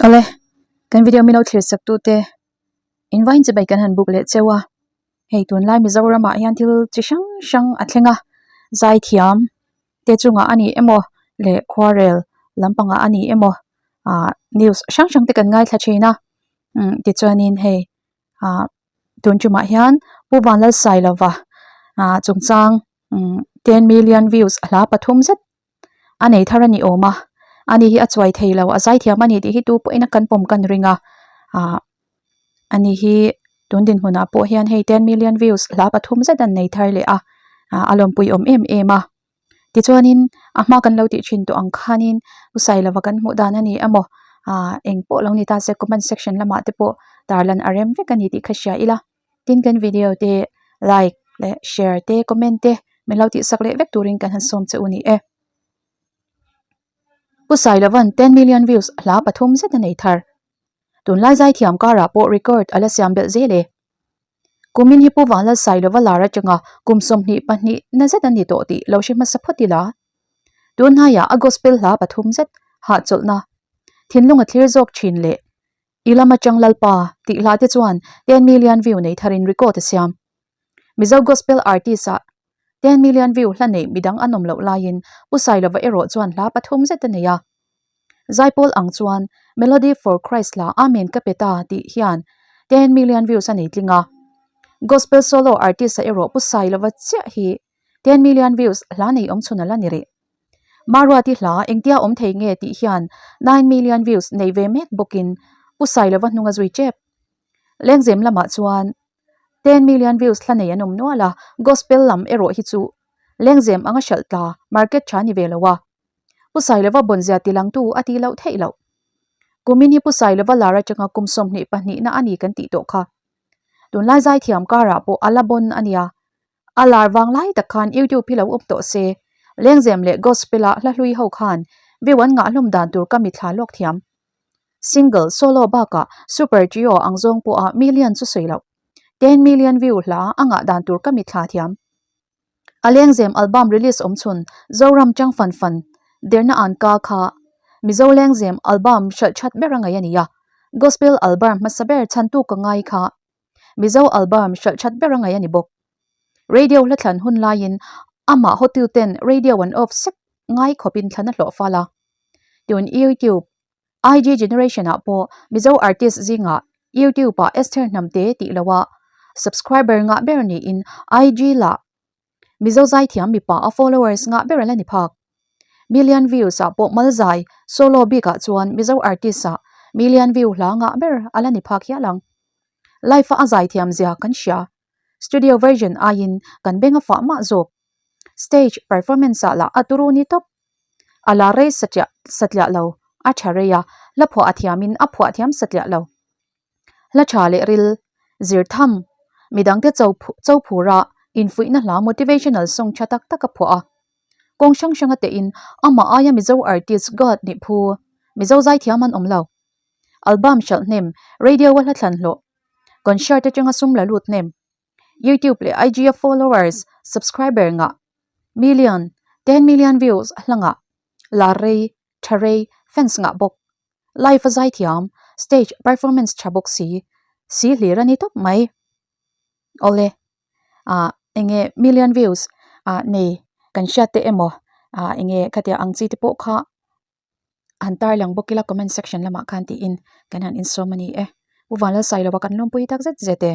Awle, kan video min lo thlir sak tute in vain chibai kan han buk leh cheu a, hei tunlai Mizoramah hian thil chi hrang hrang a thleng a, zaithiam te chungah a ni emaw leh khuarel lampangah a ni emaw ah news hrang hrang te kan ngaithla thin a, umm tichuanin hei ah tun tumah hian Pu Vanlalsailova ah chungchang umm ten million views a hla pathum zet a nei thar a ni awm a, ani hi a chuai thei lo a zaithiam a ni tih hi tu pawhin a kan pawm kan ring a ah ani hi tun dinhmunah pawh hian hei ten million views hla pathum zet an nei thar leh a ah a lawmpui awm em em a tichuanin a hma kan lo tih thin tawh ang khanin u sailova kan hmuh dan a ni emaw ah eng pawh lo ni ta se comment section lamah te pawh tarlan a rem vek a ni tih kha hria ila. Tin kan video te like leh share te comment te min lo tihsak leh vek turin kan han sawm che u ni e. Pu Sailovan ten million views hla pathum zet a nei thar. Tunlai zaithiam karah pawh record a la siam belh zel e. Kumin hi Pu Vanlal Sailova lar atanga kum 22 na zet a ni tawh tih lo hre hmasa phawt ila. Tunhnaiah a gospel hla pathum zet hahchawlhna thinlung a thlir zawk thin leh I lam atang Lalpa tih hla te chuan ten million view nei tharin record a siam. Mizo gospel artist ah ten million view hla neih midang an awm loh laiin Pu Sailova erawh chuan hla pathum zet a nei a. Zaipawl ang chuan Melody for Christ hla Amen ka pe ta tih hian ten million views a nei tling a. Gospel solo artist ah erawh Pu Sailova chiah hi ten million views hla nei awm chhun a la ni rih. Maruati hla engtia awm thei nge tih hian nine million views nei ve mek bawkin Pu Sailova hnung a zui tep. Lengzem lamah chuan ten million views hla nei an awm nual a, gospel lam erawh hi chu lengzem anga hralh tla market tha ni ve lo a. Pu Sailova bawnzia tilangtu a tih loh theih loh. Kumin hi Pu Sailova lar atanga kum 22 na a ni kan tih tawh kha. Tunlai zaithiam karah pawh a la bawn a nia. A lar vang lai tak khan YouTube hi lo awm tawh se, Lengzem leh Gospel-a hla hlui ho khan view an ngah hlawm dan tur ka mitthla lawk thiam. Single, solo bakah super trio ang zawng pawha million chu sawi loh. Ten million view hla a ngah dan tur ka mitthla thiam. A Lengzem album release awm chhun Zoram Chang Fan Fan Derna An Ka kha Mizo Lengzem album hralh that ber a ngaih a ni a, Gospel album hmasa ber chhantu ka ngai kha Mizo album hralh that ber a ngaih a ni bawk. Radio hla thlan hun laiin amah hotu ten radio an off sek ngai khawpin thlan a hlawh fal a. Tun YouTube, IG generation ah pawh Mizo artist zingah YouTube ah Esther Hnamte tih loha subscriber ngah ber niin IG lah Mizo zaithiam mipa a followers ngah ber a la ni phak. Million views ah pawh Malzai solo bikah chuan Mizo artist ah million view hla ngah ber a la ni phak hial ang. Live a a zaithiam zia kan hria. Studio version aiin kan beng a fah mah zawk. Stage performance ah lah a turu ni tawp. A la rei satliah satliah lo, a tha rei a, hla phuah a thiamin a phuah thiam satliah lo. Hla tha leh ril, zir tham, midangte cho cho phura infuihna hla motivational song tha tak tak a phuah a. Kawng hrang hrang a tehin amah aia Mizo artist God nih phu Mizo zaithiam an awm lo. Album hralh hnem, radio a hla thlan hlawh, concert atanga sum la lut hnem, YouTube leh IG a followers, subscriber ngah, million, ten million views hla ngah, lar rei, tha rei, fans ngah bawk. Live a zaithiam, stage performance tha bawk si, si hlir a ni tawp mai. Awle, ah enge million views ah nei kan hriat te emaw ah enge khatia ang chi te pawh kha han tar lang bawk ila comment section lamah khan tiin kan han insawm a ni e. Pu Vanlalsailova kan lawmpui tak zet zet e.